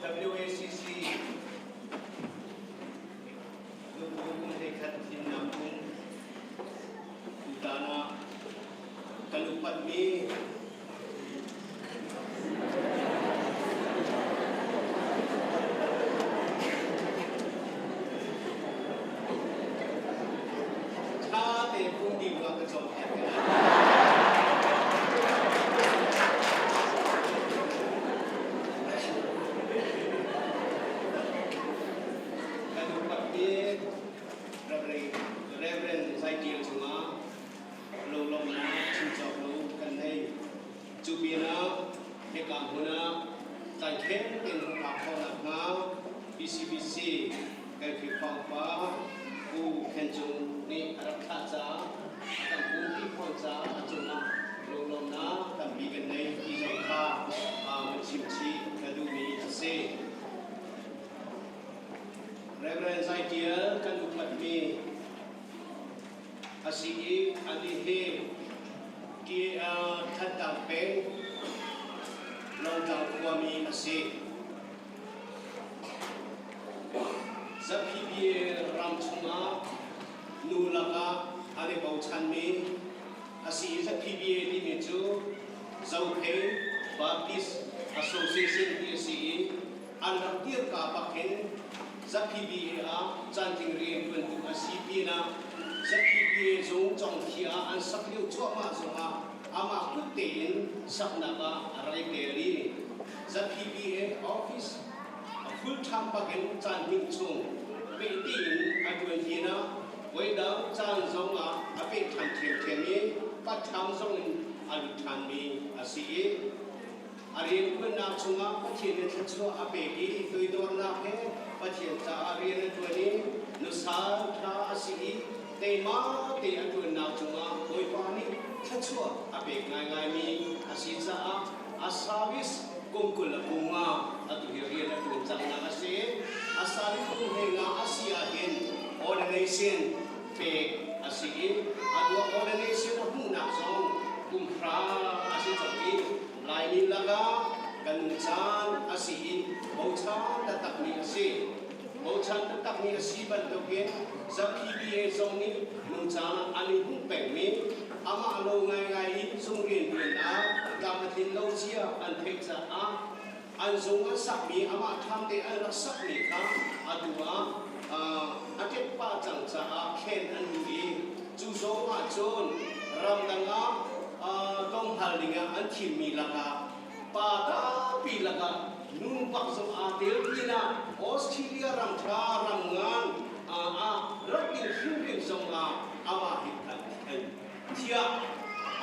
WACC nubu kum hleikhat tlinnak kum tutan ah kan upatmi Ṭha tein phungding ah ka cawnpiak te lai. Kan upatmi Reverend Zai Tial cungah lunglawmhnak chim cawk lo kan nei. Cu pinah hika hmun ah tlaikheng tein hung phak khawh nakhnga PCBC kan Khrihfa upa Pu Khen Cung nih a rak thlah caah a kan pumpi fawn caah a cungah lunglawmhnak tampi kan nei ti zong kha van chim chih ka duhmi a si. Reverend Zai Tial kan upatmi a si i anih hi Thantlang peng Lawngtlang khuami a si. Zaphi ram chungah nu lakah an i bochanmi a si i ZPBA timi cu Zophei Baptist Association ti a si i an rak dirka bak hin ZPBA ah cantling rianṭuantu a si pinah ZPBA zung congthli ah an sak lio cuahmah zongah amah kut tein saknak ah a rak i tel i ZPBA office a full time bakin caan hnih chung peh tiin a ṭuan pinah voidang caan zong ah a peh ṭhan ṭhiamṭhiam i part-time zong in a lut ṭhanmi a si i A rianṭuannak chungah Pathian nih thluachuah a pek i toidornak he Pathian caah rian a ṭuan i nusal ṭha a si i teima te a ṭuannak cungah Bawipa nih thluachuah a pek ngaingaimi a si caah a service kum 20 le kum nga atu hi rian a ṭuan cangnak a si. A service kum 15 a si ahhin ordination pek a si i atu ordination a hmuhnak zong kum hra a si cang i Laimi lakah kan caan a si i bochan taktakmi a si. Bochan taktakmi a si bantukin ZPBA zong nih nungcang ah an i hmuh pengmi amah lo ngaingai i zung rianṭuannak tlam a tlin lo cia an theih caah an zung an sakmi amah ṭham te an rak sakmi kha atu ah a ṭet pah cang caah khen an duh i cu zong ah cun ramdang ah tlawmhal dingah an thimmi lakah pa tampi lakah nu bak zong aa tel pinah Australia ram ṭha ram ngan ah rak ding hrimhrim zong ah amah hi an thiah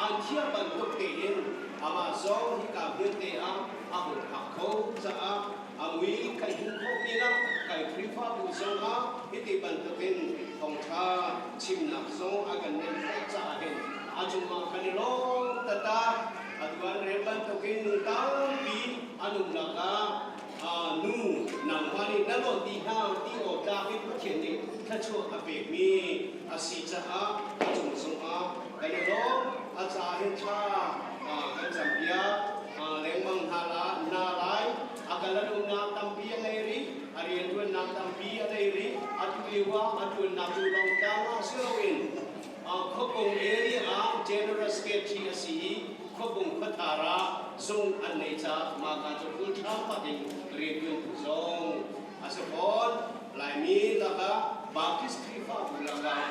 an thiah bantuk tein amah zong hika hmun te ah a hun phak kho caah a mui kan hmuh khawh pinah kan Khrihfabu zongah hiti bantukin thawngṭha chimnak zong a kan neih khawh caah hin a cungah kan i lawm taktak. Atu an rel bantukin nu tampi an um lakah nu nangmah nih na lawt dih hna ti awk tlak in Pathian nih thluachuah a pekmi a si caah a cung zongah kan i lawm. A caah hin thla kan campiak lengmang hna hna lai. A kal an umnak tampi a ngei rih, a rianṭuannak tampi a ngei rih. Atu lio ah a ṭuannak cu Lawngtlang ah si loin Khuabung area ah General Secretary a si i Khuabung khuathar ah zung an neih caah mahka cu full time bak in rianṭuantu zong a si fawn. Laimi lakah Baptist Khrihfabu lakah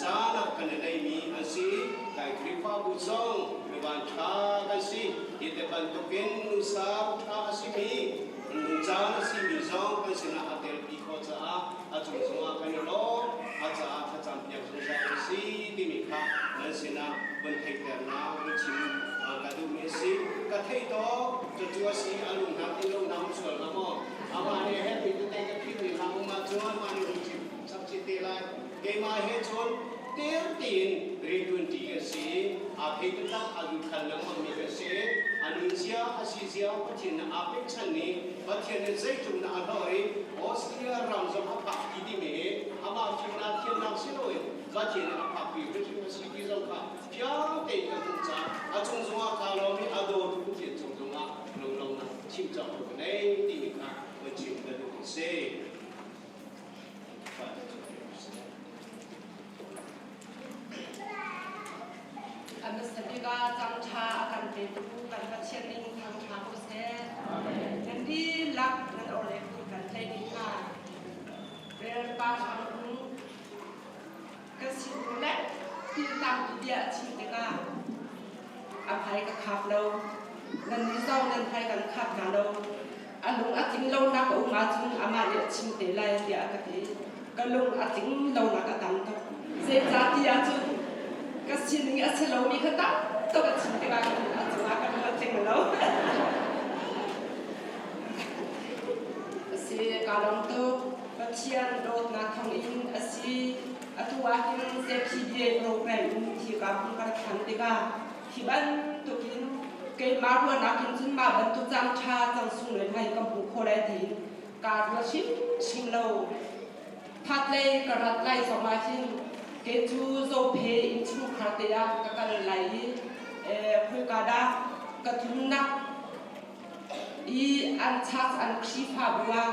caan ah kan i neihmi an si i kai Khrihfabu zong mivan ṭha kan si. Hi te bantukin nusau ṭha a simi caan a simi zong kan sinah a telpi khawh caah a cung zongah kan i lawm. A caah thlacam piak zungzal u si timi kha nan sinah vun theihternak vun chim ka duhmi a si. Ka theih tawk cucu a si a lung hna ti lo na um sual hnga maw? Amah nih a herhmi tete ka philhmi hna um ahcun amah nih rung chim chap chih te lai. Keimah he cun tel tein rianṭuanṭi kan si i aa thei taktak a duhkhal lengmangmi kan si. A nunzia a sizia Pathian nih aa pekchan i Pathian nih zeitluk dah a hlawh i Austria ram zong a phak ti timi hi amah fimnak thiamnak si loin Pathian nih a phakpi hrimhrim a si ti zong kha fiang tein kan hmuh caah a cung zongah kaa lawm i a dawtu Pathian cung zongah lunglawmhnak chim cawk ka nei timi kha van chim. Cang ṭha a kan petu kan Pathian min thangṭha ko seh. Nan dihlak nan orhlei kut kan tlaih dih hna. Rel pa hrang hung ka sin le thil tam bia a chim tikah a hmai ka khap lo. Nannih zong nan hmai kan khap hna lo. A lung a tling lonak a um ahcun amah nih a chim te lai tiah a ka ti. Ka lung a tling lonak a tam tuk. Zeicahtiah cun ka sining a si lomi kha tam tuk a chim tikah a cungah ka lung a tling lo. A si, kaa lawm tuk. Pathian dawtnak thawngin a si. Atu ah hin ZPBA program in hi ka hung ka rak than tikah hi bantukin keimah ruahnak in cun mah bantuk caan ṭha cang sung le hmai ka hmuh khawh lai tiin kaa ruat hrimhrim lo. Phatlei ka rat lai zong ah hin kei cu Zophe innchungkhar te ah ka kal lai i khoika dah ka tlunnak i an church an Khrihfabu ah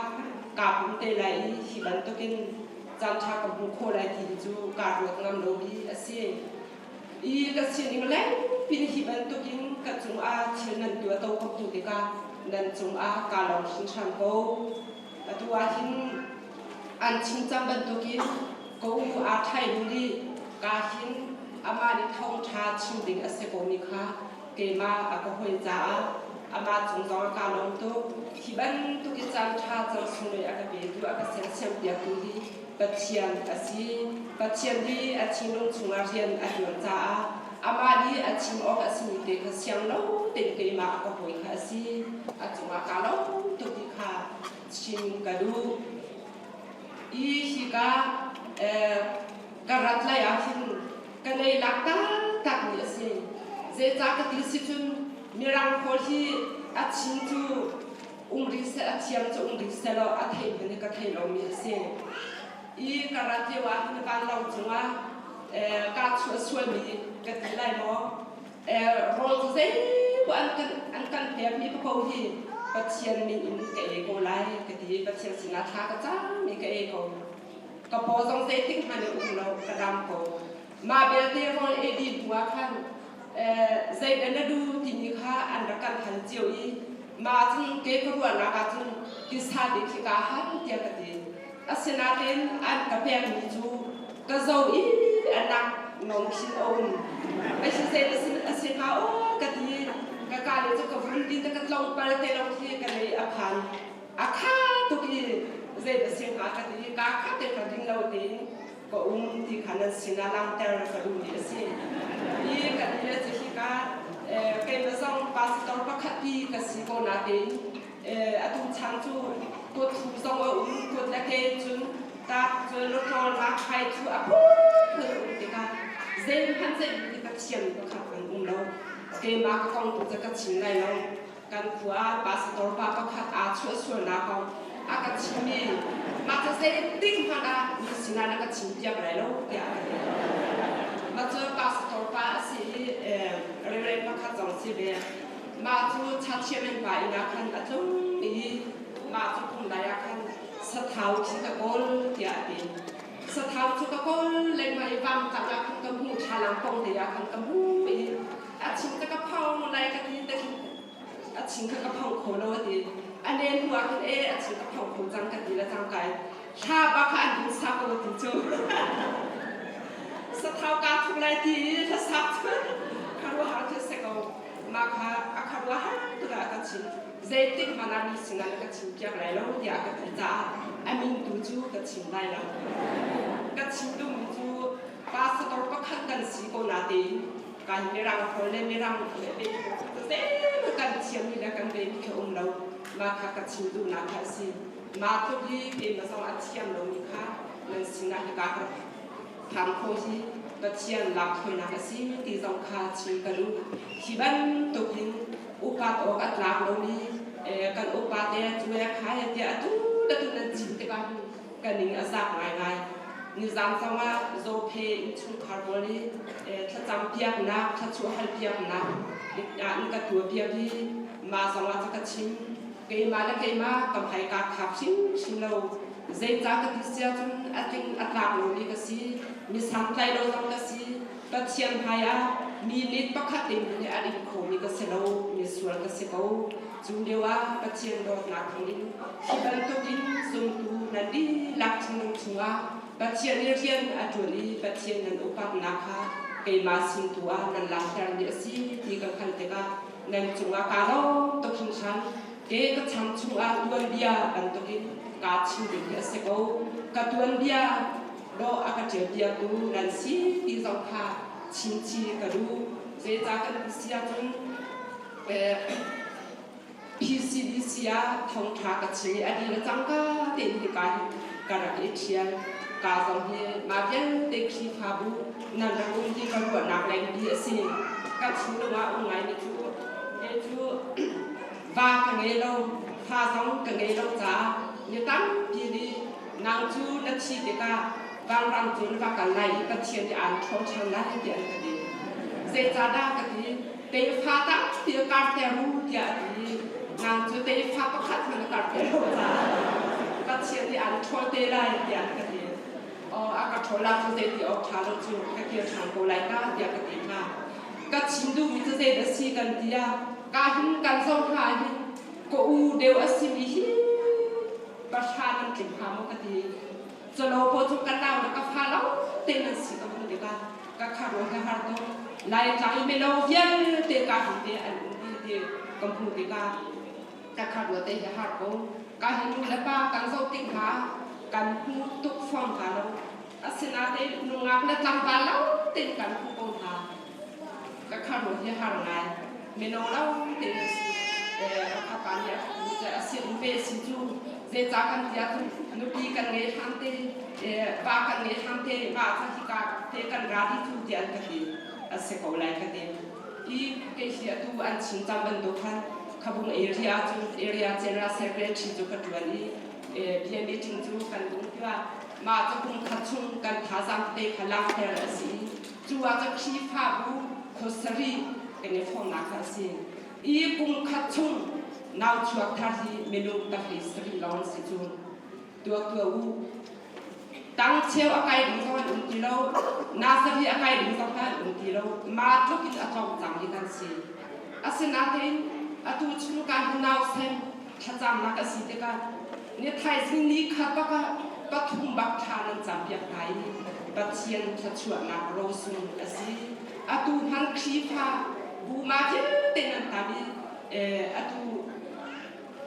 kaa pum te lai i hi bantukin caanṭha ka hmuh khawh lai ti hi cu kaa ruat ngam lomi a si. I ka sining lengpin hi bantukin ka cungah thil nan tuah to ko tu tikah nan cungah kaa lawm hringhran ko. Atu ah hin an chim cang bantukin ka u aa ṭhai lu nih ka hin amah nih thawngṭha chim ding a si komi kha keimah a ka hoi caah amah cung zong ah kaa lawm tuk. Hi bantuk i caan ṭha cang sunglawi a ka petu, a ka sersiampiaktu hi Pathian a si. Pathian hi a thinlung chungah rian a ṭuan caah amah nih a chim awk a simi te kha siang lo tein keimah a ka hawi kha a si. A cungah kaa lawm tuk ti kha chim ka duh. I hika ka rat lai ah hin ka nei lak taktakmi a si. Zeicah ka ti si cun Mirang pawl hi a chin cu um rih seh, a thiam cu um rih seh law a theih hmanh hi ka thei lomi a si. I ka rat lio ah hin vanlawng cungah kaa chuah sualmi ka ti lai maw? Rawl cu zeipoh an kan pekmi paoh hi Pathian min in ka ei ko lai ka ti. Pathian sinah thla ka cam i ka ei ko. Ka paw zong zeitik hmanh in um lo, ka dam ko. Mah belte rawl ei dih hnu ah khan zeidah na duh timi kha an rak kan hal cio i mah cun ke ka ruahnak ah cun tisa bik hi kaa hal tiah ka ti. Asinain an ka pekmi cu ka zo i a nak nawn khin a um. A si zei a si hnga aw ka ti. Ka ka le cu ka vun ti ka tlong pal te lo khi ka lei a phan. A kha tuk i zei a si hnga ka ti. Ka kha te ka ding lo tein ka um ti kha nan sinah langhter ka duhmi a si. Hi kan i cu hika keimah zong pastor pakhat pi ka si ko natein atu chang cu kut thu zong a um kut le ke cun tak cun lutlawl nak khai thu a phunphun a um tikah zeihmanh zeihmanh hi Pathian pakhat an um lo. Keimah ka kong tu cu ka chim lai lo. Kan khua pastor pa pakhat aa chuah sualnak kong a ka chim i mah cu zeitik hmanh ah mi sinah na ka chim piak lai lo tiah a ka ti. Mah cu pastor pa a si i reverend pakhat zong si ve. Mah cu chachiamen pa inn ah khan a tlung i mah cu phungdai ah khan sathau khi ka kawl tiah a ti. Sathau cu ka kawl lengmang i vangtlang ah khan ka hmuh thlalang pong te ah khan ka hmuh i a chim ka ka phong lai ka ti te a ching kha ka phong kho lo a ti. A len hnu ah khan e a ching ka phong kho cang ka ti le cang kai hla ba kha an hun sa ko ti cu. Sathau kaa thuk lai ti i hlasak cu kharuahar thil se ko. Mah kha a kharuahar tuk ah a ka chim. Zeitik hmanh ah mi sinah na ka chim piak lai lo tiah a ka ti caah a min tu cu ka chim lai lo. Ka chim duhmi cu pastor pakhat kan si ko natein kan mirang hawl le mirang le zeihmanh kan thiammi le kan veimi khi um lo. Mah kha ka chim duhnak kha a si. Mah tluk i keimah zong a thiam lomi kha nan sinah hika ka phan kho hi Pathian lakthawinak a si ti zong kha chim ka duh. Hi bantukin upat awk a tlak lomi kan upa te cu e kha he tiah atu le tu nan chim tikah hin ka ning a zak ngaingai. Nizan zongah Zawphe innchungkhar pawl i thlacam piaknak, thlachuah hal piaknak in ka tuah piak i mah zongah cu ka chim. Keimah le keimah ka hmai kaa khap hrimhrim lo. Zeicah ka ti sia cun a tling a tlak lomi ka si. Mi santlai lo zong ka si. Pathian hmai ah Minute pakhat te nih a ding khomi ka si lo, misual ka si ko. Cu lio ah Pathian dawtnak thawngin hi bantukin zumtu nan dihlak thinlung chungah Pathian nih rian a ṭuan i Pathian nan upatnak kha keimah sin tu ah nan langhtermi a si ti ka hngalh tikah nan cungah kaa lawm tuk hringhran. Ke ka cham chungah tuanbia bantukin kaa chim ding hi a si ko. Ka tuanbia dawh a ka ṭialpiaktu nan si ti zong kha chimchih ka duh. Zeicah kan ti si ahcun PCDC ah thawngṭha ka chim i a dih le cangka tein hika hi ka rak i ṭhial. Ka zong hi mah vialte Khrihfabu nan rak um hi ka ruahnak lengpi a si. Ka thinlung ah um ngaimi cu kei cu va ka ngei lo, fa zong ka ngei lo caah mi tampi nih nang cu na thih tikah vanram cu na va kal lai i Pathian nih aan ṭhawl ṭhan lai tiah an ka ti. Zeicahdah ka ti? Tefa tampi a karter u tiah a ti. Nang cu tefa pakhat hmanh a karter lo caah Pathian nih aan ṭhawl te lai tiah an ka ti. Aw a ka ṭhawl ah cu zeiti awk ṭha lo cu ka kir ṭhan ko lai ka tiah ka ti hna. Ka chim duhmi cu zeidah si kan ti ah ka hin kan zoh hna hin ka u deuh a simi hi pahra nan tling hnga maw ka ti. Calo paw cu ka nau le ka fa lo te nan si ka hmuh tikah ka kharuah ka har tuk. Laitlang i mino vialte ka hin te an um dih ti ka hmuh tikah ka kharuah te hi har ko. Ka hi nu le pa kan zoh tik hna kan hmu tuk fawn hna lo. Asinain nungak le tlangval lo tein kan hmu ko hna. Ka kharuah hi har ngai. Mino lo tein a pa nih a sin ve si cu zeicah kan ti ahcun nupi kan ngei hlan te va kan ngei hlan te va kha hika te kan ra dih cu tiah an ka ti a si ko lai ka ti i kei hi atu an chim cang bantuk khan Khabung area cu area general secretary cu ka ṭuan i bia meeting cu kan ung tiah mah ca kum khat chung kan thazaang te kha langhter a si i cu ah ca Khrihfabu khuasarih kan i fawmnak kha a si i kum khat chung nau chuak thar hi minung pahnih sarih lawng an si cu tuak tuah u tang cheu a kai ding zong an um ti lo nursery a kai ding zong an um ti lo ma tluk in a tlawng cang mi kan si asinain atu chung ka hi nau sem thlacamnak a si tikah ni thaizing ni khat bak ah pathum bak thla nan cam piak hna i Pathian thluachuahnak rosung a si atu hman Khrihfa bu ma vialte nan tam i atu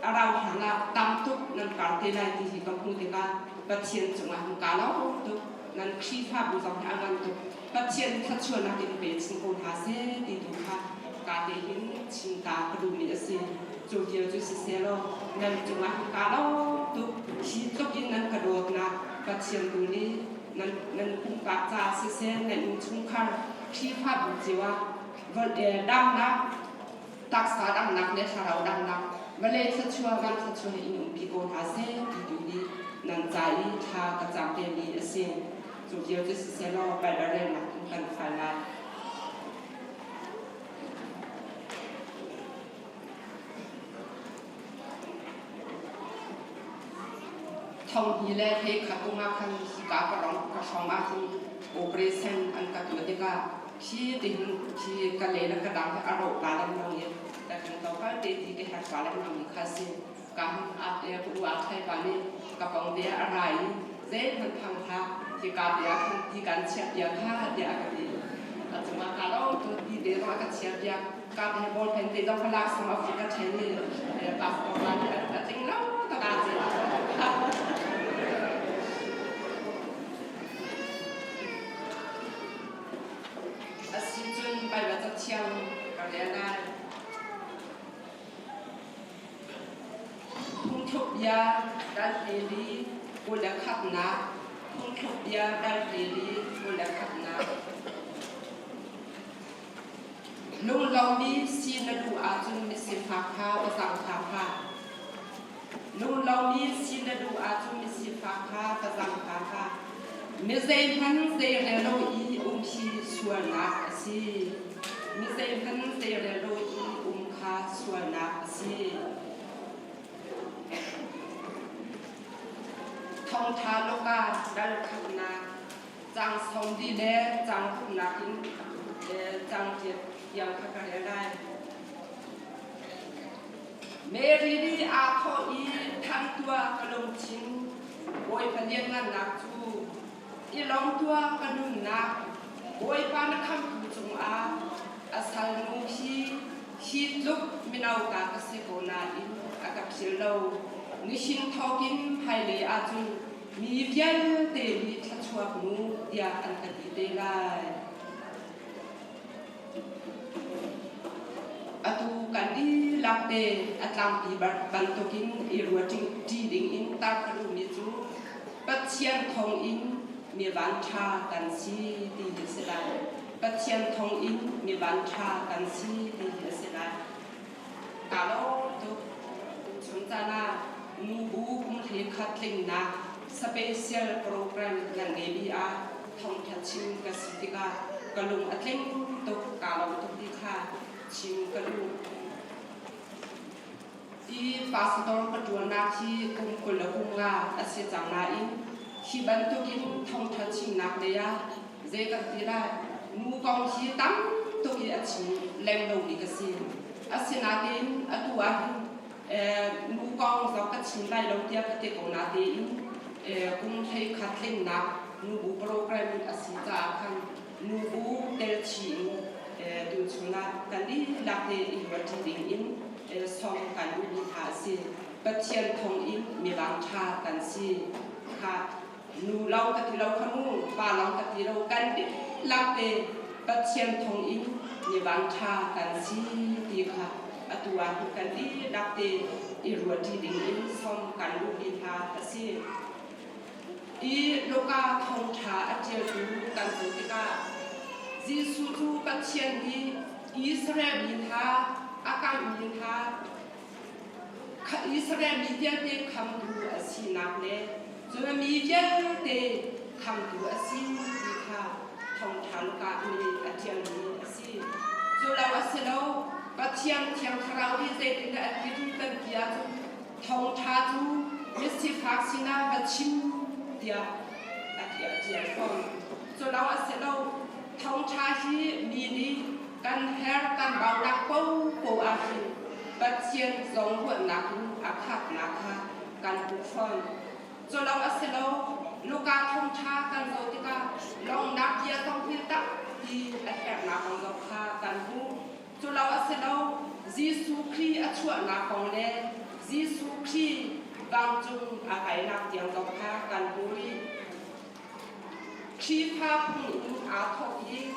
a rau hlan ah tam tuk nan kar te lai ti hi ka hmuh tikah Pathian cungah hin kaa lawm tuk nan Khrihfabu zong hi a ngan tuk Pathian thluachuahnak in pe chin ko hna seh ti tu kha ka te hin chim ta ka duhmi a si cu vial cu siseh law nan cungah hin kaa lawm tuk hi tluk in nan ka dawtnak Pathian tu nih nan nan pumpak caah siseh nan innchungkhar Khrihfabu cio ah damnak taksa damnak le thlarau damnak vawlei thluachuah van thluachuah in umpi ko hna seh ti tu nih nan ca i thla ka cam pemi a si cu vial cu siseh law Baibal relnak in kan fal lai. Thong hi le he khat um ah khan hika ka rong ka hrawng ah hin operation an ka tuah tikah khi tihin khi ka le le ka dang he a rawh pa lengmang i ka kan to kal te ti ka herh pa lengmang mi kha si ka hin a te ka u a thai pa nih ka pong te a ra i zeihmanh phang hlah hika te ah khan ti kan chiah piak kha tiah a ka ti a cungah ka lo tu ti te zong a ka chiah piak ka te ball pen te zong ka lak sam a ka ṭhen i pastor pa nih a tling lo ka ka ce a si cun Baibal cathiang ka rel lai Phungthluk bia dal hlei 21nak Phungthluk bia dal hlei 21nak Lunglomi si na duh ahcun misifak kha va zaangfah hlah. Lunglomi si na duh ahcun misifak kha va zaangfah hlah. Mi zeihmanh zeirel lo i um hi sualnak a si. Mi zeihmanh zeirel lo i um kha sualnak a si. Thawngṭha Luka dal khatnak, caang 40 le caang 3nak in. Cang tiang kha ka rel lai. Mary nih aa thawh i than tuah ka lungthin Bawipa lianngannak cu i lawm tuah ka nunnak Bawipa na khamhtu cungah a salnu hi hi tluk mino ta ka si ko nain a ka phil lo. Nihin thawkin hmailei ahcun mi vialte nih thluachuak nu tiah an ka ti te lai. Atu kan dihlak te a tlangpi bantukin i ruahṭi dingin tar ka duhmi cu Pathian thawngin mi vanṭha kan si ti hi a si lai. Pathian thawngin mi vanṭha kan si ti hi a si lai. Kaa lawm tuk. Chun caan ah nubu kum 11 tlingnak special program nan ngeimi ah thawngṭha chim ka si tikah ka lung a tling tuk, kaa lawm tuk ti kha chim ka duh. Hi pastor ka ṭuannak hi kum 25 a si cang nain hi bantukin thawngṭha chimnak lei ah zei kan ti lai nu kong hi tam tuk i a chim leng lomi ka si. Asinain atu ah hin nu kong zong ka chim lai lo tiah ka ti ko natein kum 11 tlingnak nubu program a si caah khan nubu telchi in tuchun ah kan dihlak te i ruahṭi ding in song kan duhmi hna a si. Pathian thawng in mirang ṭha kan si kha nu lawng ka ti lo kha mu pa lawng ka ti lo kan dihlak te Pathian thawng in mirang ṭha kan si ti kha atu ah hin kan dihlak te i ruahṭi ding in song kan duhmi hna a si. I Luka thawngṭha a ṭialtu kan hmuh tikah Jesuh cu Pathian nih Israel mi hna a kamhmi hna Israel mi vialte khamtu a sinak le cun mi vialte khamtu a si ti kha thawngṭha Luka nih a ṭialmi a si. Cu lo a si lo, Pathian Thiang Thlarau nih zeitindah a ti kan ti ahcun Thawngṭha cu misifak sinah va chim tiah a ṭial fawn. Cu lo a si lo. Thawngṭha hi mi nih kan her kan baunak paohpaoh ahhin Pathian zong ruahnak in a khatnak kha kan hmuh fawn. Cu lo a si lo. Luka thawngṭha kan zoh tikah lawngnak bia zong hi tampi a herhnak kong zong kha kan hmuh. Cu lo a si lo, Jesuh Khrih a chuahnak kong le Jesuh Khrih vancung a kainak tiang zong kha kan hmu rih. Khrihfa phung in aa thawk i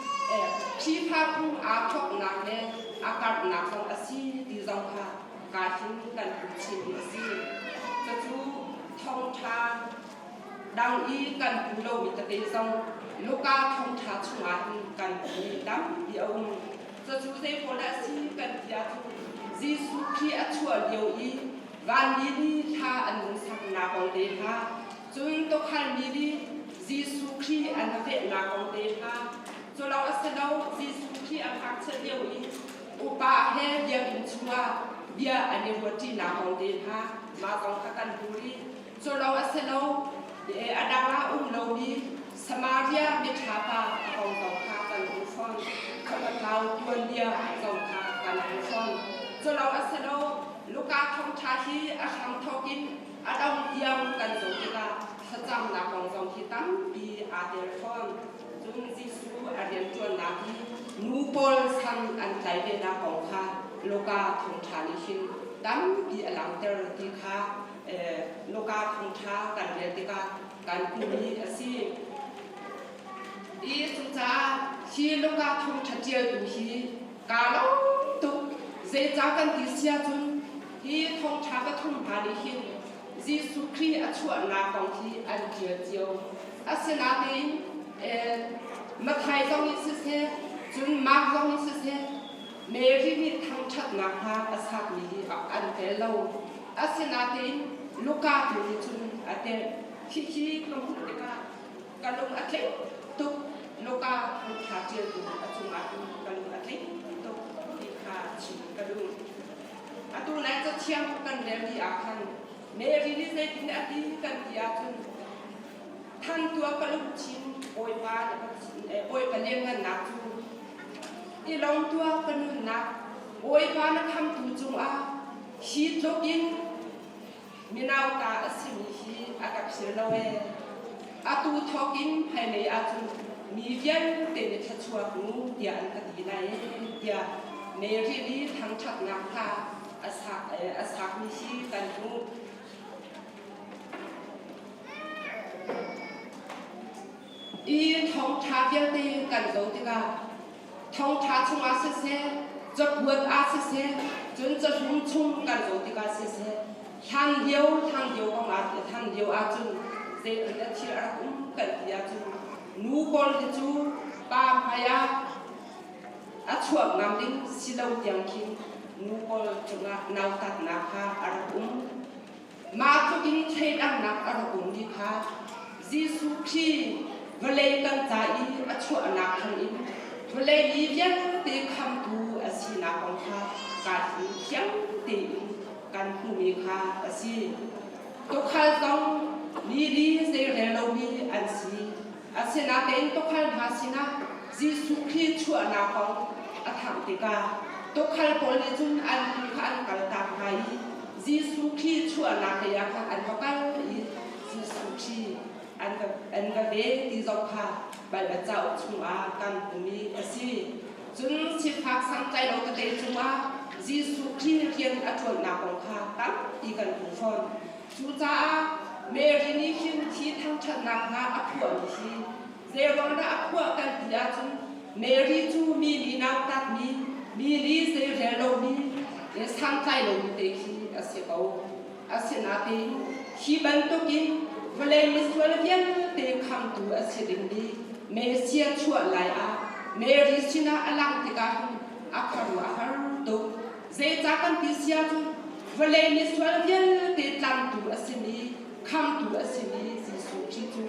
Khrihfa phung aa thawknak le a karhnak zong a si ti zong kha kaa hin kan hmuh chinmi a si. Cucu thawngṭha dang i kan hmu lomi tete zong Luka thawngṭha chungah hin kan hmuhmi tampi a um. Cucu zeipawl dah a si kan ti ahcun Jesuh Khrih a chuah lio i vanmi nih thla an nun saknak kong te hna, cun tuukhalmi nih Jesuh Khrih an va vehnak kong te hna, cu lo a si lo Jesuh Khrih a ngakchiat lio i upa he biakinn chungah bia an i ruahṭinak kong te hna, mah kong kha kan hmu rih. Cu lo a si lo, a dang ah um lomi Samaria miṭha pa a kong zong kha kan hmuh fawn. Khamhatlau tuanbia zong kha kan hmuh fawn. Cu lo a si lo, Luka thawngṭha hi a hramthawk in a dong tiang kan zoh tikah thlacamnak kong zong hi tampi aa tel fawn. Cun Jesuh a rianṭuannak hi nu pawl san an tlai venak kong kha Luka thawngṭha nih hin tampi a langhter ti kha Luka thawngṭha kan rel tikah kan hmuhmi a si. I cucaah hi Luka thawngṭha ṭialtu hi kaa lawm tuk. Zeicah kan ti si ahcun hi thawngṭha pathum hna nih hin Jesuh Khrih a chuahnak kong hi an ṭial cio. Asinain Matthai zong nih siseh, cun Mark zong nih siseh, Mary nih thangṭhatnak hla a sakmi hi an tel lo. Asinain Luka tu nih cun a telh. Hihi ka hmuh tikah ka lung a tling tuk. Luka thawngṭha ṭialtu a cungah hin ka lung a tling tuk ti kha chim ka duh. Atu nai Cathiang kan relmi ah khan Mary nih zeitin a ti kan ti ahcun than tuah ka lungthin Bawipa Bawipa lianngannak cu. I lawm tuah ka nunnak Bawipa na khamtu cungah hi tluk in minauta a simi hi a ka phil lo ee. Atu thawk in hmailei ahcun mi vialte nih thluachuak nu tiah an ka ti lai ee tiah Mary nih thangṭhatnak hla a sakmi hi kan hmuh. I thawngṭha vialte kan zoh tikah thawngṭha chungah siseh, cakuat ah siseh, cun cahlum chung kan zoh tikah siseh, hlan lio hlan lio kong ah hlan lio ahcun zeitin thil a rak um kan ti ahcun nu pawl hi cu pa hmai ah a chuak ngam ding si lo tiang khin nu pawl cungah nautatnak kha a rak um. Mah tluk in thleidannak a rak ummi kha Jesuh Khrih vawlei kan ca i a chuahnak thawngin vawlei mi vialte khamtu a sinak kong kha kaa hlim thiang tein kan hmuhmi kha a si. Tuukhal zong mi li zeirel lomi an si. Asinain tuukhal hna sinah Jesuh Khrih chuahnak kong a thangh tikah tuukhal pawl nih cun an tuu kha an kaltak hna i Jesuh Khrih chuahnak lei ah khan an va kal i Jesuh Khrih an va ve ti zong kha Baibal cauk chungah kan hmuhmi a si. Cun sifak santlai lo tete cungah Jesuh Khrih rian a ṭuannak kong kha tampi kan hmuh fawn. Cucaah Mary nih hin thi thangṭhatnak hna a phuahmi hi zeiruang dah a phuah kan ti ahcun Mary cu mi nih nautatmi, mi nih zeirel lomi, santlai lomi te khi a si ko. Asinain hi bantukin vawlei misual vialte khamtu a si dingmi Messiah chuah lai ah Mary sinah a langh tikah hin a khuaruah a har tuk. Zeicah kan ti sia cu vawlei misual vialte tlangtu a simi, khamtu a simi Jesuh Khrih cu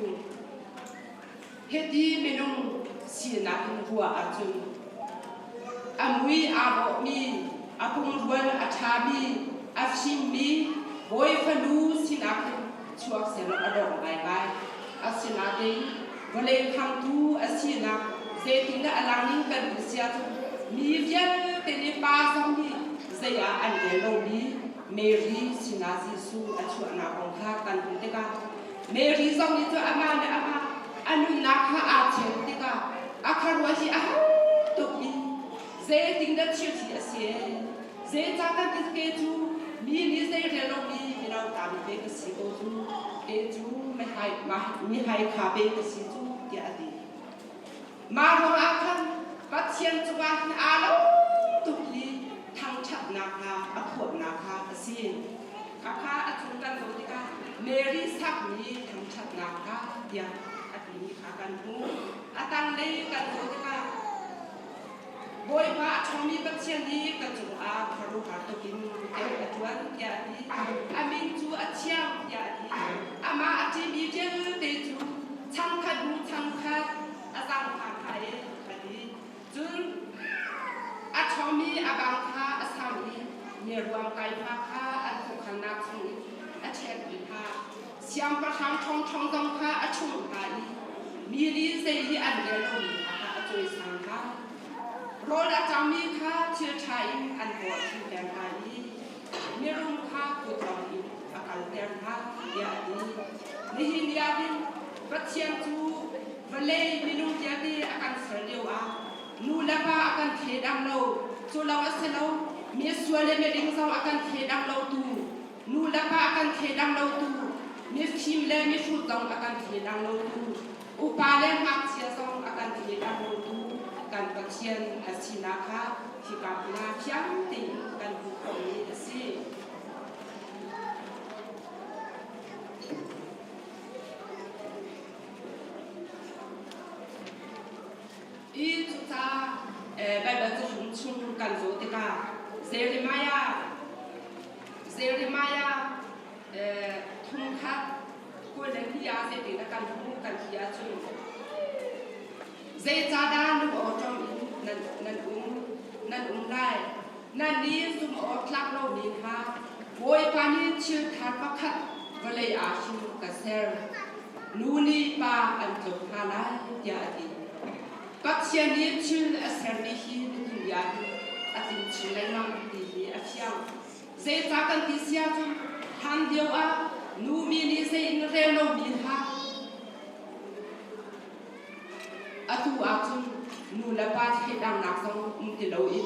hiti minung sinak in ruah ahcun a mui aa dawhmi, a pumrual a ṭhami, a fimmi bawi fanu sinak hin chuak sehlaw a dawh ngaingai. Asinain vawlei khamtu a sinak zeitindah a lang ning kan ti sia cu mi vialte nih pa zong nih zei ah an rel lomi Mary sinah Jesuh a chuahnak kong kha kan hmuh tikah Mary zong nih cu amah le amah a nunnak kha aa thlen tikah a khuaruah hi a har tuk i zeitindah thil hi a si zeicah kan ti ke cu mi nih zei rel lomi mino ta mi te ka si ko cu ke cu mihai kha pe ka si cu tiah a ti. Mah ruangah khan Pathian cungah hin aa lo tuk i thangṭhatnak kha a phuahnak kha a si. Khakha a cung kan zoh tikah Mary sakmi thangṭhatnak kha tiah a timi kha kan hmuh. A tanglei kan zoh tikah Bawipa a ṭhawngmi Pathian nih ka cungah khuaruahhar tuk in rian a ṭuan tiah a ti. A min cu a thiang tiah a ti. Amah a ṭihmi vialte cu changkhat hnu changkhat a zaangfah hna i a ti. Cun a ṭhawngmi a bang kha a sam i nelruang kai hna kha an khuakhannak chungin a ṭhek dih hna. Siangpahrang ṭhawngṭhawng zong kha a ṭhumh hna i mi nih zei hi an rel lomi hna kha a cawisang hna. Rawl a ṭangmi kha thil ṭha in an paw a thinter hna i mirum kha kut lawng in a kalter hna, tiah a ti. Nihin ni ah hin Pathian cu vawlei minung vialte a kan ser lioah nu le pa a kan thleidang lo. Cu lawng a si lo, mi sual le miding zong a kan thleidang lotu nu le pa a kan thleidang lotu, mifim le mihrut zong a kan thleidang lotu, upa le ngakchia zong a kan thleidang lotu kan Pathian a sinak kha hika hmun ah fiang tein kan hmuh khawhmi a si. I cucaah Baibal cahlum chung kan zoh tikah Jeremiah Jeremiah thongkhat 22 ah zeitin a kan hmuh kan ti ahcun zeicahdah lung-awṭawm in nan, nan um nan um lai nan nih zumh-awk-tlak lomi kha Bawipa nih thil thar pakhat vawlei ah hin ka ser nu nih pa an tluk hna lai tiah a ti Pathian nih thil a sermi hi nihin ni ah hin a tling chin lengmang ti hi a fiang. Zeicah kan ti si ahcun hlan lio ah nu mi nih zei in rel lomi hna atu ahcun nu le pa thleidannak zong um ti loin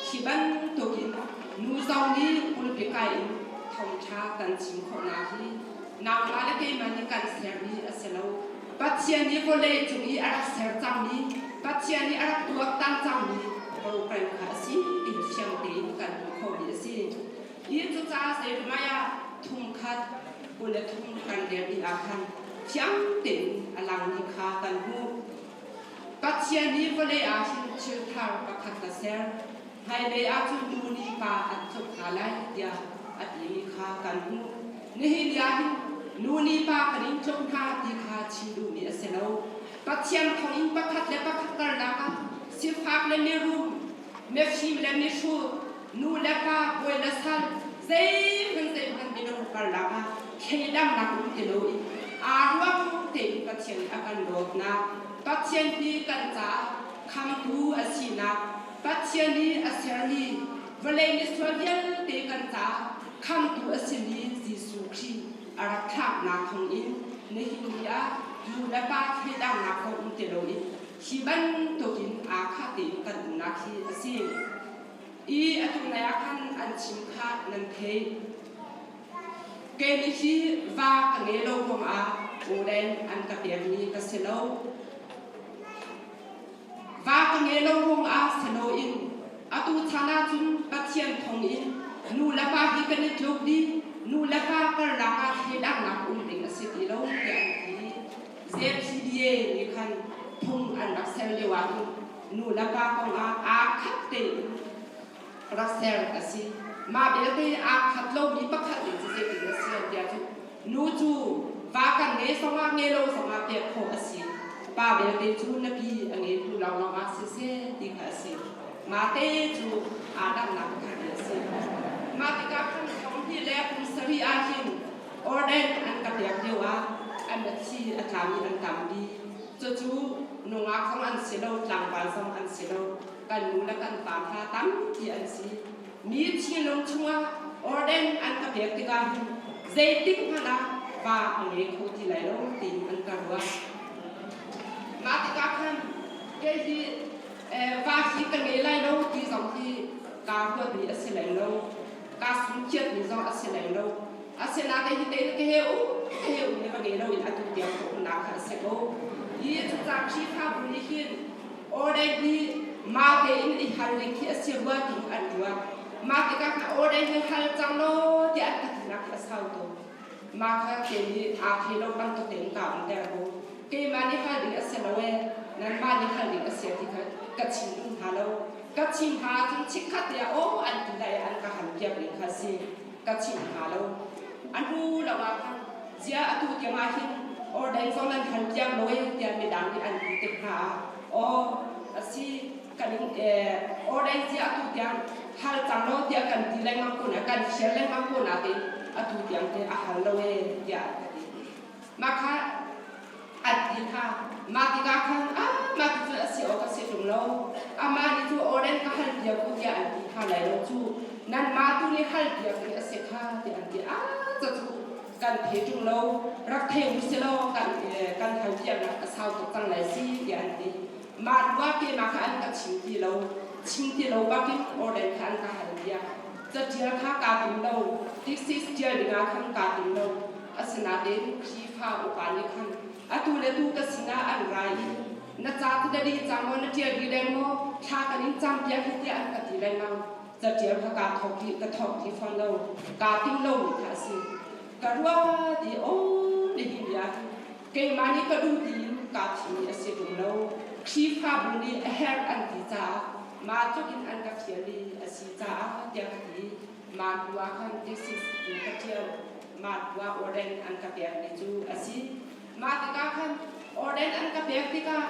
hi bantukin nu zong nih pulpit kai in thawngṭha kan chim khawhnak hi nangmah le keimah nih kan sermi a si lo. Pathian nih vawlei cung i a rak ser cangmi, Pathian nih a rak tuaktan cangmi program kha a si ti fiang tein kan hmuh khawhmi a si. Hi cucaah zeihmai ah thumkhat 23 kan relmi ah khan fiang tein a langmi kha kan hmuh. Pathian nih vawlei ah hin thil thar pakhat ka ser. Hmailei ah cun nu nih pa an tluk hna lai tiah a timi kha kan hmuh. Nihin ni ah hin nu nih pa kan in tluk hna ti kha chim duhmi a si lo. Pathian thawngin pakhat le pakhat karlak ah sifak le mirum, mifim le mihrut, nu le pa, bawi le sal, zeihmanh zeihmanh minung karlak ah thleidannak um ti loin aa ruang tein Pathian nih a kan dawtnak, Pathian hi kan caah khamtu a sinak, Pathian nih a sermi vawlei misual vialte kan caah khamtu a simi Jesuh Khrih a rak thlaknak thawngin nihin ni ah nu le pa thleidannak zong um ti loin hi bantukin aa khah tein kan umnak hi a si. I atu nai ah khan an chim kha nan theih. Kei nih hi va ka ngei lo ruangah awleng an ka pekmi ka si lo. Va ka ngei lo ruangah si loin atu chan ahcun Pathian thawngin nu le pa hi kan i tluk dih. Nu le pa karlak ah thleidannak um ding a si ti lo tiah an ti. ZPDA nih khan phung an rak ser lio ahhin nu le pa kong ah aa khat tein rak ser a si. Mah belte aa khat lomi pakhat nih cu zeitin a si an ti ahcun nu cu va kan ngei zongah ngei lo zongah pek khawh a si. Pa belte cu na pi a ngeitu lawnglawng ah siseh ti kha a si. Mah te cu aa dannak pakhat a si. Mah tikah khan thong hnih le kum sarih ah hin Orden an ka pek lio ah an thi a tlami an tam dih. Cucu nungak zong an si lo, tlangval zong an si lo. Kan nu le kan pa hna tampi an si. Mi thinlung chungah orden an ka pek tikah hin zeitik hmanh ah va a ngei kho ti lai lo tiin an ka ruah. Mah tikah khan kei hi va hi ka ngei lai lo ti zong hi kaa huatmi a si lai lo. Kaa sungkhiatmi zong a si lai lo. Asinain hi te ka he um ka he um le va ngei lo in atu tiang ka umnak kha a si ko. Hi cucaah Khrihfabu nih hin order hi mah tein i hal ding khi a si rua tiin an ruah. Mah tikah khan order hi hal cang law tiah an ka tinak khi a sau tuk. Mah kha ke nih aa thei lo bantuk tein kaa umter ko. Keimah nih hal ding a si lo ee, nanmah nih hal ding a si ti kha ka chim duh hna lo. Ka chim hna ahcun chikkhat te ah aw an ti lai an ka hal piak ning kha si. Ka chim hna lo. A hnu lo ah khan zia atu tiang ah hin ordeng zong nan hal piak lo ee tiah midang nih an ti tik hna ah aw a si kan in ordeng zia atu tiang hal cang lo tiah kan ti lengmang ko na kan fial lengmang ko na tein atu tiang te a hal lo ee tiah an ka ti. Mah kha an ti kha mah tikah khan ah mah ti cu a si awk a si ṭung lo amah nih cu orden ka hal piak u tiah an ti kha lai lo cu nanmah tu nih hal piak ding a si kha tiah an ti ah cu kan thei ṭung lo rak thei u si law kan kan hal piaknak a sau tuk cang lai si tiah an ti mah ruah ke mah kha an ka chim ti lo chim ti lo bakin orden kha an ka hal piak catial kha kaa tim lo thesis ṭial dingah khan kaa tim lo Asinain Khrihfa upa nih khan atu le tu ka sinah an ra i na ca cu na dih cang maw, na ṭial dih leng maw, thla kan in campiak hi tiah an ka ti lengmang. Caṭial kha kaa thawk i ka thawk ti fawn lo, kaa tim lomi kha a si. Ka ruat i aw nihin ni ah keimah nih ka duh tiin kaa thimmi a si ṭung lo. Khrihfabu nih a herh an ti caah mah tluk in an ka fial i a si caah tiah ka ti. Mah hnu ah khan thesis tu ka ṭial. Mah hnu ah orden an ka pekmi cu a si. Mah tikah khan orden an ka pek tikah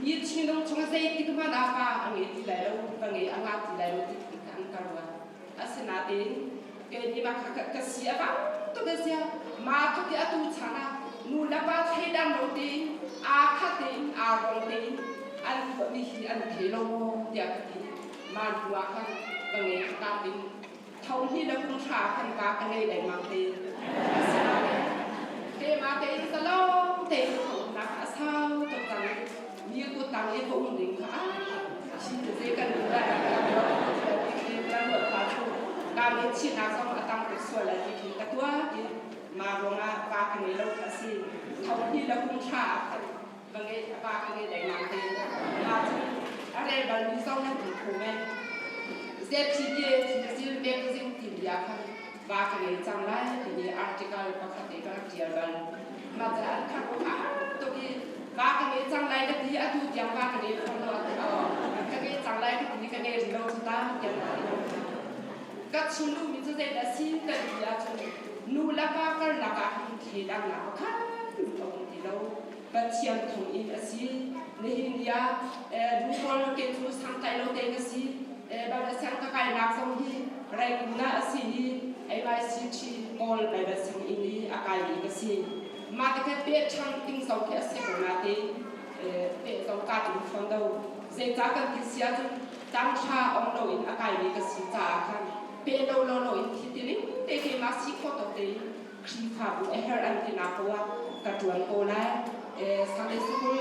mi thinlung chung zeitik hmanh ah pa a ngei ti lai lo, ka ngei a ngah ti lai lo ti kha an ka ruat. Asinain kei nih mah kha ka si a bang tuk a sia. Mah tluk i atu chan ah nu le pa thleidang lo tein aa khat tein aa rong tein an tuahmi hi an thei lo maw tiah ka ti. Ma hnu ah khan ka ngei ka ding tho hi le kum hra khan ka ka ngei lengmang te. Asinain keimah tein zalong tein ka umnak a sau tuk cang i mi kut tang i ka um ding kha chi te kan lai kan ruat pa thu ka mi chinak zong a tang tuk sual lai ti khi ka tuah i ma ruangah pa ka ngei lo kha si tho hi le kum hra khan ka ngei pa ka ngei lengmang te ma cu a rel bal mi zong nan um kho men ZPK thil magazine ti bia khan va ka ngei cang lai timi article pakhat te ka rak ṭial bal. Mah ca an khat a har tuk i va ka ngei cang lai ka ti atu tiang va ka ngei kho lo ati oh ka ngei cang lai ka ti ka ngei rih lo cu ta tiang ka ti. Ka chim duhmi cu zeidah si ka ti ahcun nu le pa karlak ah hin thleidannak pakhat a um ti lo. Pathian thung in a si. Nihin ni ah nu pawl ke cu sangtlai lo te ka si. Bible siang ka kainak zong hi Rangoon ah a si i AYCT Kawl Bible sianginn i a kaimi ka si. Mah te kha peh ṭhang ding zong khi a si ko natein peh zong kaa tum fawn lo. Zeicah kan ti si ahcun tanghra ong loin a kaimi ka si caah khan peh lo lo loin thi tining te keimah si khawh tawk tein Khrihfabu a herh an tinak ko ah ka ṭuan ko lai. Sunday School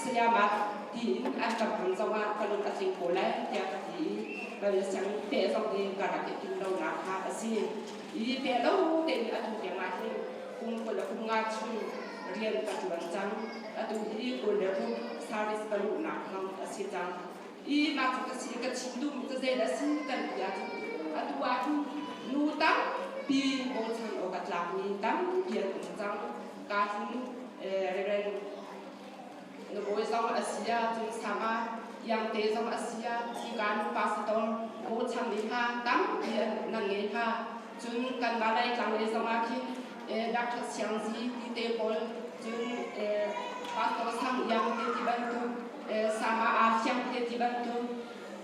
sayama tiin an ka hman zongah ka lung a tling ko lai tiah ka ti i bal siang peh zong hi ka rak i tim lonak kha a si. I peh lo tein atu tiang ah hin kum 20 le kum nga chung rian ka ṭuan cang. Atu hi 26 service ka luhnak hmang a si cang. I mah cu ka si ka chim duhmi cu zeidah a si kan ti ahcun atu ahcun nu tampi bochan awk a tlakmi tampi an um cang. Ka hin Reverend Nabawi zong a si ah cun Sama Iangte zong a si ah hika nu pastor bochan mi hna tampi nan ngei hna. Cun kanmah Laitlang lei zong ah khin Dr. Siang Zi ti te pawl cun Pastor Sang Iang te ti bantuk Sama Aa Fiang te ti bantuk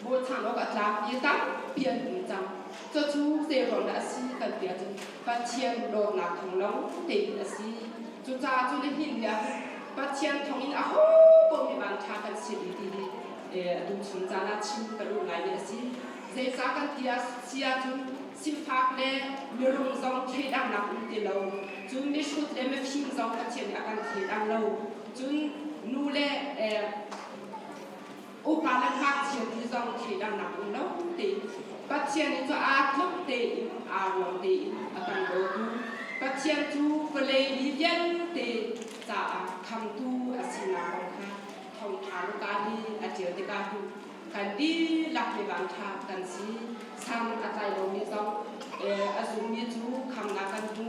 bochan awk a tlak i tampi an um cang. Cucu zeiruang dah a si kan ti ahcun Pathian dawtnak thawng lawng tein a si. Cucaah cu nihin ni ah Pathian thawngin aho paoh mi vanṭha kan si dih ti hi atu chung caan ah chim ka duh ngaimi a si. Zeicah kan ti si ahcun sifak le mirum zong thleidannak um ti lo. Cun mihrut le mifim zong Pathian nih a kan thleidang lo. Cun nu le upa le ngakchia ti zong thleidannak um lo tein Pathian nih cu aa tluk tein aa ruang tein a kan dawtu Pathian cu vawlei mi vialte caah khamtu a sinak kong kha thawngṭha Luka nih a ṭial tikah hin kan dihlak mi vanṭha kan si. San a tlai lomi zong a zummi cu khamnak kan hmu.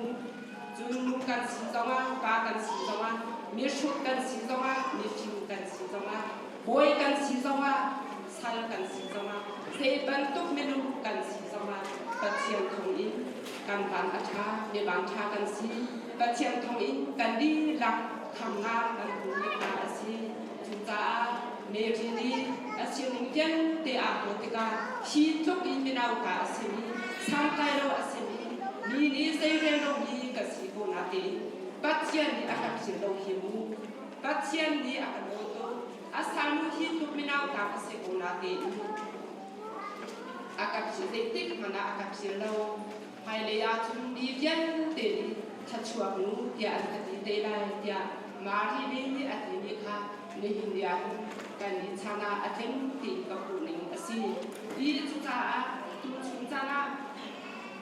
Cun nu kan si zongah, pa kan si zongah, mihrut kan si zongah, mifim kan si zongah, bawi kan si zongah, sal kan si zongah, zei bantuk minung kan si zongah Pathian thawngin kan van a ṭha, mi vanṭha kan si. Pathian thawngin kan dihlak khamnak kan hmumi hna a si. Cucaah Mary nih a sining vialte aa hmuh tikah hi tluk in mino ka a simi, santlai lo a simi, mi nih zeirel lomi ka si ko natein Pathian nih a ka philh lo hi mu. Pathian nih a ka dawt tuk. A salnu hi tluk mino ta ka si ko natein a ka philh zeitik hmanh ah a ka philh lo. Hmailei ah cun mi vialte nih thluachuak nu tiah an ka ti te lai tiah Mari nih a timi kha nihin ni ah hin kan i chan ah a tling tiin ka hmuh ning a si. Hi cucaah tuchun caan ah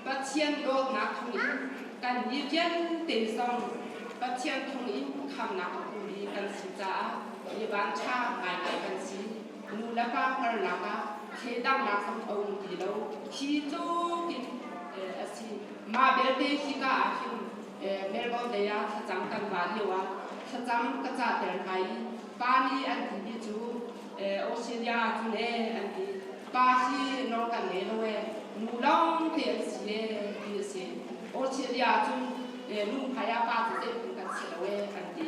Pathian dawtnak thawngin kan mi vialte zong Pathian thawngin khamnak a hmumi kan si caah mi vanṭha ngaingai kan si. Nu le pa hngalnak ah thleidannak zong a um ti lo. Hi tluk in a si. Mah belte hika ah hin Melbourne lei ah thlacam kan va lio ah thlacam ka cahter hna i pa nih an timi cu Australia cu le an ti. Pa hi nawl kan ngei lo ee, nu lawng te an si ee ti a si. Australia cun nu hmai ah pa cu zeitin kan si lo ee an ti.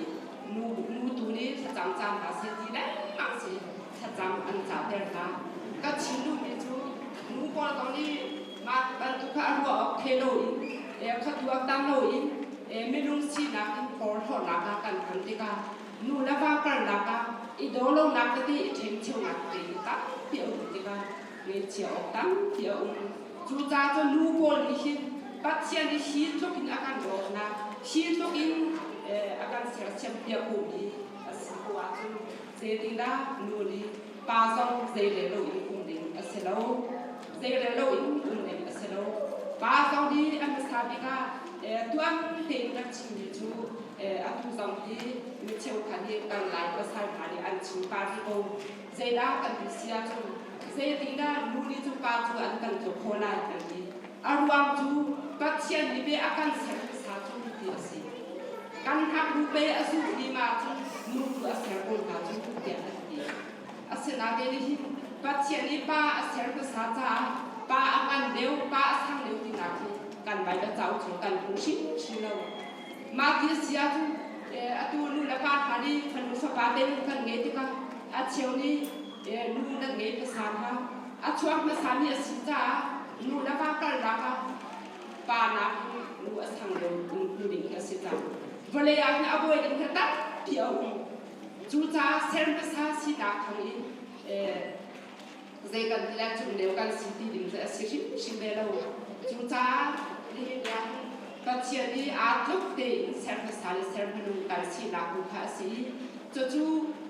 Nu, nu tu nih thlacam caan hna seh ti lengmang si thlacam an cahter hna. Ka chim duhmi cu nu pawl zong nih mah bantuk kha a ruah awk the loin kha tuaktan loin minung sinak in porhlawtnak ah kan hman tikah nu le va karlak ah i daw lonak tete i ṭhencheunak tete hi tampi a um tikah Ngaihchia awk tampi a um. Cucaah cun nu pawl nih hin Pathian nih hi tluk in a kan dawtnak, hi tluk in a kan sersiam piak mi a si ko ahcun zeitindah nu nih pa zong zeirel loin um ding a si lo. Zeirel loin um ding a si lo. Pa zong nih a hmasa bik ah tuan tein rak chimmi cu atu zong hi mi cheukhat nih kan Lai pasal hna nih an chim pah rih ko. Zeidah kan ti si ahcun zeitindah nu nih cu pa cu an kan tluk khawh lai kan ti. A ruang cu Pathian nih pe a kan ser hmasa cu ti a si. Kan hngaknu pe a zuh dih ma cun nu cu a ser ko hna cu tiah an ti. Asinain nihin Pathian nih pa a ser hmasa caah pa a ngan deuh, pa a sang deuh tinak hi kan Baibal cauk chung kan hmu hrimhrim lo. Mah ti a si ahcun atu nu le pa hna nih fanu fapa te kan ngei tikah a cheu nih nu nan ngei hmasa hna. A chuak hmasami a si caah nu le va kalnak ah pa nakin nu a sang deuh hmu ding hi a si cang. Vawlei ah hin a buai ding hi tampi a um. Cucaah ser hmasa sinak thawngin zei kan ti lai cung lio kan si ti ding cu a si hrimhrim ve lo. Cucaah nihin ni ahhin Pathian nih aa tluk tein ser hmasa le ser hmanung kan sinak bu kha a si i cucu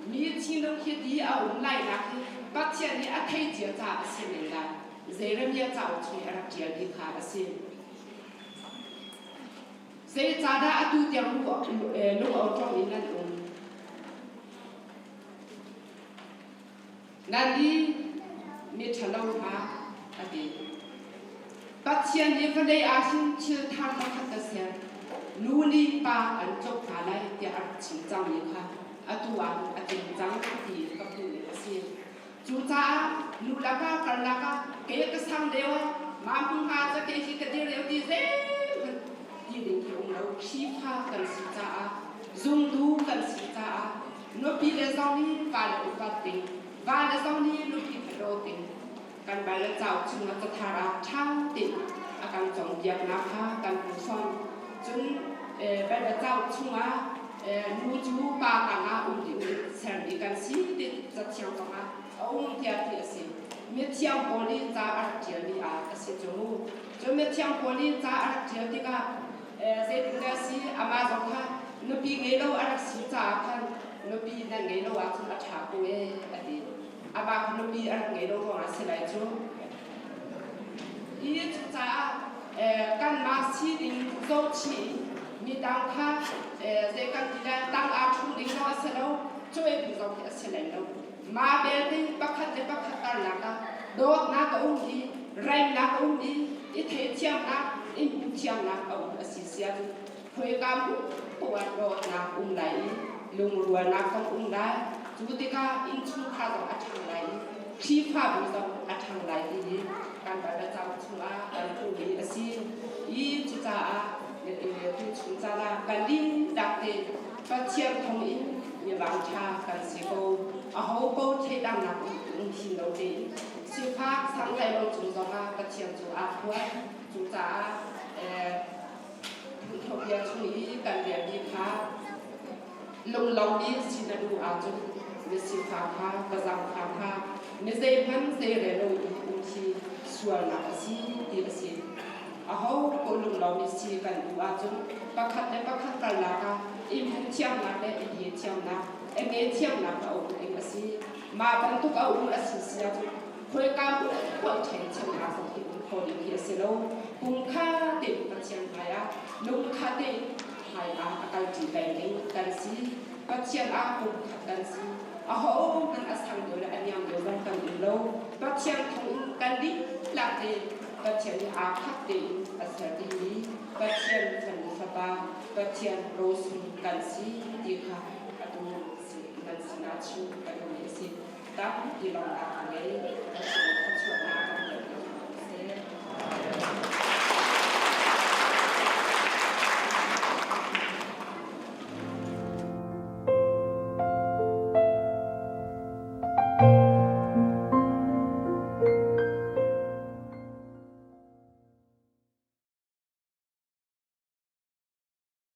mi thinlung hi ti a um lainak hi Pathian nih a thei cia caah a si men lai. Jeremiah cauk chung i a rak ṭialmi kha a si. Zeicahdah atu tiang lung-awṭawm in nan um? Nan i miṭhalo hna, a ti. Pathian nih vawlei ah hin thil thar pakhat a ser. Nu nih pa an tluk hna lai tiah a rak chim cangmi kha atu ah hin a tling cang ti ka hmuh a si. Cucaah nu le pa karlak ah ke ka sang deuh ah mah hmunhma ca ke hi ka dir deuh ti zeihmanh ti ding khi um lo. Khrihfa kan si caah, zumtu kan si caah nupi le zong nih vale upat ding, vale zong nih nupi kha dawt ding. Kan Baibal cauk chungah cathar ah ṭha tein a kan cawnpiaknak kha kan hmuh fawn. Cun Baibal cauk chungah nu cu pa tangah um ding in sermi kan si ti cathiang zongah a um tiah ti a si. Mithiang Paul nih ca a rak ṭialmi ah a si cu mu. Cun mithiang Paul nih ca a rak ṭial tikah zeitindah a si amah zong kha nupi ngei lo a rak si caah khan nupi nan ngei lo ahcun a ṭha ko ee a ti. Amah kha nupi a rak ngei lo ruangah a si lai cu. Hi cucaah kanmah sining zohchih in midang kha zei kan ti lai tang aa ṭhu ding zong a si lo, cuai ding zong hi a si lem lo. Mah belte pakhat le pakhat karlak ah dawtnak a um i remnak a um i i theihthiamnak, i hmuhthiamnak a um a si sia cu khoika hmuh poah dawtnak um lai i lungrualnak zong um lai. Cu tikah innchungkhar zong a ṭhang lai i Khrihfabu zong a ṭhang lai ti hi kan Baibal cauk chungah kan hmuhmi a si. I cucaah tuchun caan ah kan dihlak te Pathian thawngin mi vangṭha kan si ko. Aho ko thleidannak um hin lo tein sifak sangtlai lo cung zongah Pathian cu aa phuan. Cucaah Phungthlukbia chung i kan relmi kha lunglomi si na duh ahcun na sifak kha va zaangfah hna. Mi zeihmanh zeirel lo i um khi sualnak a si ti a si. Aho ko lunglomi si kan duh ahcun pakhat le pakhat karlak ah i hmuhthiamnak le i hngethiamnak, i ngethiamnak a um ding a si. Mah bantuk a um a si si ahcun khoika hmanh i ṭhencheunak zong hi um kho ding hi a si lo. Pum kha tein Pathian hmaiah lung kha tein hmaiah a kalṭi peng ding kan si. Pathian ah pum khat kan si. Ahohmanh a sang deuh le a niam deuh zong kan um lo. Pathian thawngin kan dihlak tein Pathian nih aa khat tein a ser dihmi Pathian fanu fapa, Pathian rosung kan si ti kha atu nan sinah chim ka duhmi a si. Tampi lawmhnak ka ngei. Pathian thluachuahnak kan ngei. Seh.